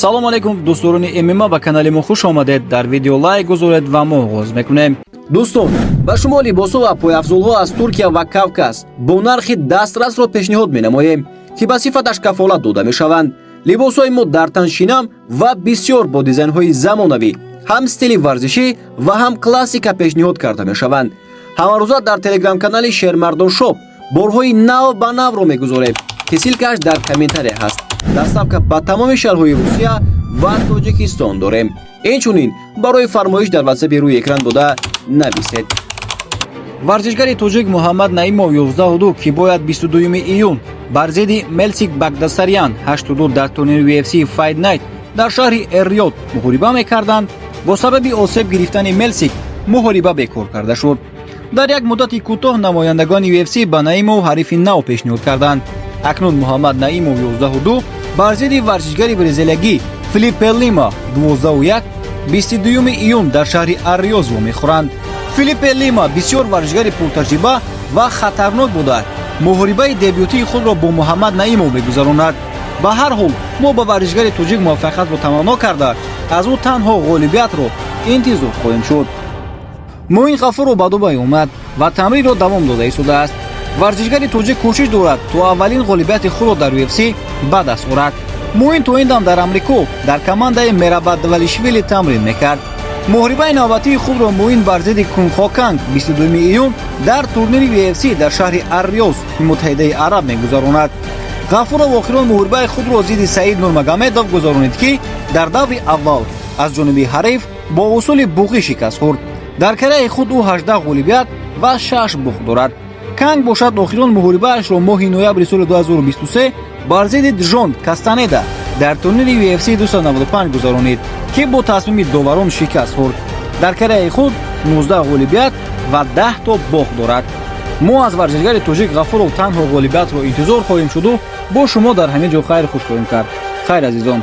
Салому алейкум, дӯстдорони ММА, ба канали мо хуш омадед. Дар видео лайк гузоред ва мо оғоз мекунем. Дӯстон, ба шумо либосҳо ва пойафзолҳо аз Туркия ва Кавказ бо нархи дастрасро пешниҳод менамоем, ки ба сифаташ кафолат дода мешаванд. Либосҳои мо дар тан шинам ва бисёр бо дизайнҳои замонавӣ, ҳам стили варзишӣ ва ҳам классика пешниҳод карда мешаванд. Ҳамарӯза дар телеграм-канали Шермардон Шоп борҳои нав ба навро мегузорем, ки ссылка ш дар комментария ҳаст. Доставка ба тамоми шаҳрҳои Русия ва Тоҷикистон дорем. Инчунин барои фармоиш дар ватсапи рӯи экран дода нависед. Варзишгари тоҷик Муҳаммад Наимов, 11-2, ки бояд 22 июн бар зидди Мелсик Багдасарян, 8-2, дар турнири UFC Fight Night дар шаҳри Эрриёд муҳориба мекарданд, бо сабаби осеб гирифтани Мелсик муҳориба бекор карда шуд. Дар як муддати кӯтоҳ намояндагони UFC ба Наимов ҳарифи нав пешниҳод карданд. Акнун Муҳаммад Наимов, 11-2, бар зидди варзишгари бразилиягӣ Филиппе Лима, 12-1, 22 июн дар шаҳри Арриёз вомехӯранд. Филиппе Лима бисёр варзишгари пуртаҷриба ва хатарнок буда, муҳорибаи дебютии худро бо Муҳаммад Наимов мегузаронад. Ба ҳар ҳол, мо ба варзишгари тоҷик муваффақиятро таманно карда, аз ӯ танҳо ғолибиятро интизор хоҳем шуд. Муин Ғафуров ба Дубай омад ва тамринро давом дода истодааст. Варзишгари тоҷик кӯшиш дорад, то аввалин ғолибияти худро дар UFC ба даст орад. Муин то ин дам дар Амрико дар командаи Мераб Двалишвили тамрин мекард. Муҳорибаи навбатии худро Муин бар зидди Кунхо Канг 22 июн дар турнири UFC дар шаҳри Арриёз, Муттаҳидаи Араб, мегузаронад. Ғафуров охирон муҳорибаи худро зидди Саид Нурмагомедов гузаронид, ки дар даври аввал аз ҷониби ҳариф бо усули буғӣ шикаст хӯрд. Дар карьераи худ ӯ 18 ғолибият ва 6 бохт дорад. Канг бошад, охирон муҳорибаашро моҳи ноябри соли 2023 бар зидди Ҷон Кастанеда дар турнири UFC 295 гузаронид, ки бо тасмими доварон шикаст хӯрд. Дар карьераи худ 19 ғолибият ва 10 то бохт дорад. Мо аз варзишгари тоҷик Ғафуров танҳо ғолибиятро интизор хоҳем шуду бо шумо дар ҳамин ҷо хайр хуш хоҳем кард. Хайр, азизон.